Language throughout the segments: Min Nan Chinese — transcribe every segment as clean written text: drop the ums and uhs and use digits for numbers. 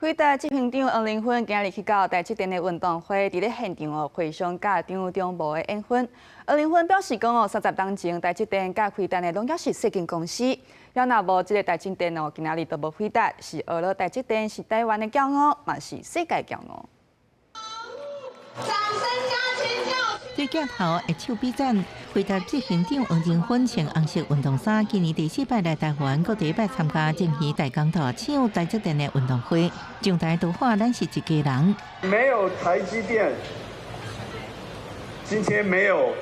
輝達執行長黃仁勳今日去到台積電的運動會，佇咧現場哦，回想佮張忠謀的緣分。黃仁勳表示講哦，30冬前台積電佮輝達呢攏猶是細間公司，猶若無這个台積電哦，今仔日都無輝達，是學了台積電是台灣的驕傲，嘛是世界驕傲。掌聲加尖叫！對鏡頭會手比讚，輝達執行長黃仁勳穿紅色運動衫，今年第四擺來台灣，閣第一擺參加蒸魚大江大廠台積電的運動會。上台就喊咱是一家人。沒有台積電，今天沒有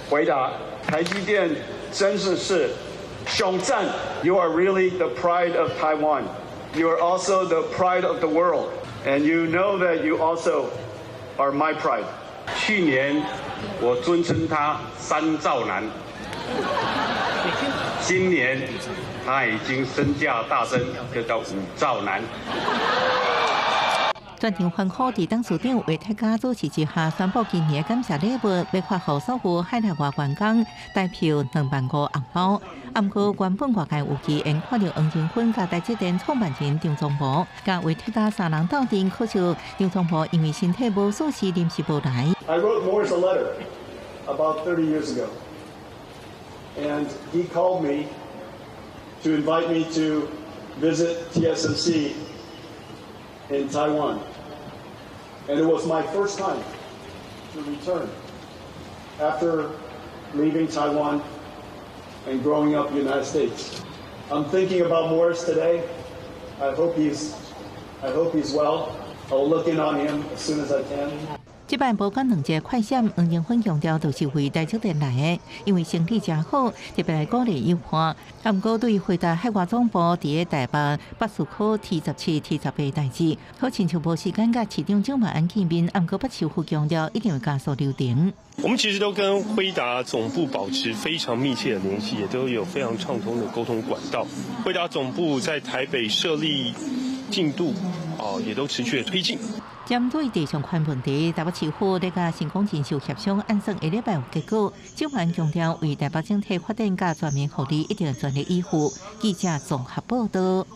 輝達。台積電真的是雄讚。You are really the pride of Taiwan. You are also the pride of the world, and you know that you also are my pride. 去年我尊稱他三兆男，今年他已經身價大增，就叫五兆男。全場歡呼，佇董事長魏泰嘉主持之下，宣布今年感謝禮物欲發予所有海內外員工，代表2萬5紅包。毋過原本外界預期，會看著黃仁勳佮台積電創辦人張忠謀，佮魏泰嘉三人鬥陣，可惜張忠謀因為身體無舒適，臨時無來。 I wrote Morris a letter about 30 years ago, and he called me to invite me to visit TSMC in Taiwan. And it was my first time to return after leaving Taiwan and growing up in the United States. I'm thinking about Morris today. I hope he's well. I'll look in on him as soon as I can. 這擺無講兩個快閃，黃仁勳強調就是為台積電來的，因為生意誠好，特別來鼓勵友伴。啊，毋過對於輝達海外總部佇咧台北北士科 T17、T18代誌，好親像無時間佮市長蔣萬安見面，啊，毋過北市府強調一定會加速流程。我們其實都跟輝達總部保持非常密切的聯繫，也都有非常暢通的溝通管道。輝達總部在台北設立進度，哦，也都持續的推進。針對地上權問題，台北市府咧佮成功人士協商，按算下禮拜有結果。蔣萬安強調，為台北整體發展佮全民福利，一定全力以赴。記者綜合報道。